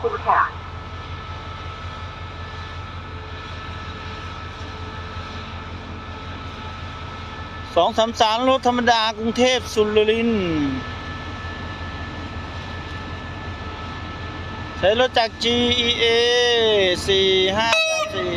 ຄຸນຄ່ະ. ສອງສາມສາມ ລົດທຳມະດາ ກຸງເທບ ສຸລິນ. ໃຊ້ລົດຈັກ ຈີ ອີ ເອ ສີ່ຫ້າສາມສີ່.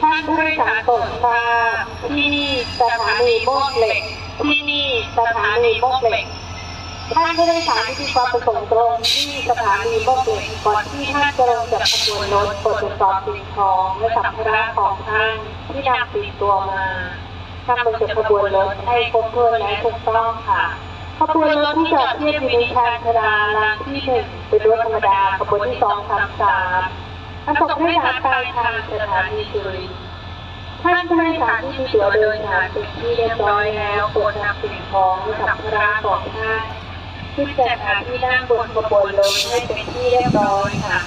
ທ່ານຜູ້ໂດຍສານໂປດຊາບ, ທີ່ນີ້ສະຖານີມວກເຫຼັກ, ທີ່ນີ້ສະຖານີມວກເຫຼັກ. ທ່ານຜູ້ໂດຍສານທີ່ມີຄວາມປະສົງລົງທີ່ສະຖານີມວກເຫຼັກ, ກ່ອນທີ່ທ່ານຈະລົງຈາກຂະບວນລົດ, ໂປດກວດສອບສິ່ງຂອງ ແລະ ສຳພາລະຂອງທ່ານທີ່ນຳຕິດຕົວມາ. ນຳລົງຈາກຂະບວນລົດໃຫ້ຄົບຖ້ວນ ແລະ ຖືກຕ້ອງຄ່ະ. ຂະບວນລົດທີ່ຈອດທຽບຢູ່ໃນຊານຊາລາຫຼັງທີໜຶ່ງ ເປັນລົດທຳມະດາ ຂະບວນທີສອງສາມສາມ ປະສົງໂດຍສານປາຍທາງສະຖານີສຸລິນ. ທ່ານຜູ້ໂດຍສານທີ່ມີຕົ໋ວໂດຍສານເປັນທີ່ຮຽບຮ້ອຍແລ້ວ ໂປດນຳສິ່ງຂອງ ແລະ ສຳພາລະຂອງທ່ານຂຶ້ນຈາກໜ້າທີ່ນັ່ງບົນຂະບວນລົດໃຫ້ເປັນທີ່ຮຽບຮ້ອຍຄ່ະ.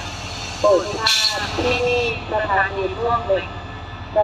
ໂປດຊາບ, ທີ່ນີ້ສະຖານີມວກເຫຼັກ.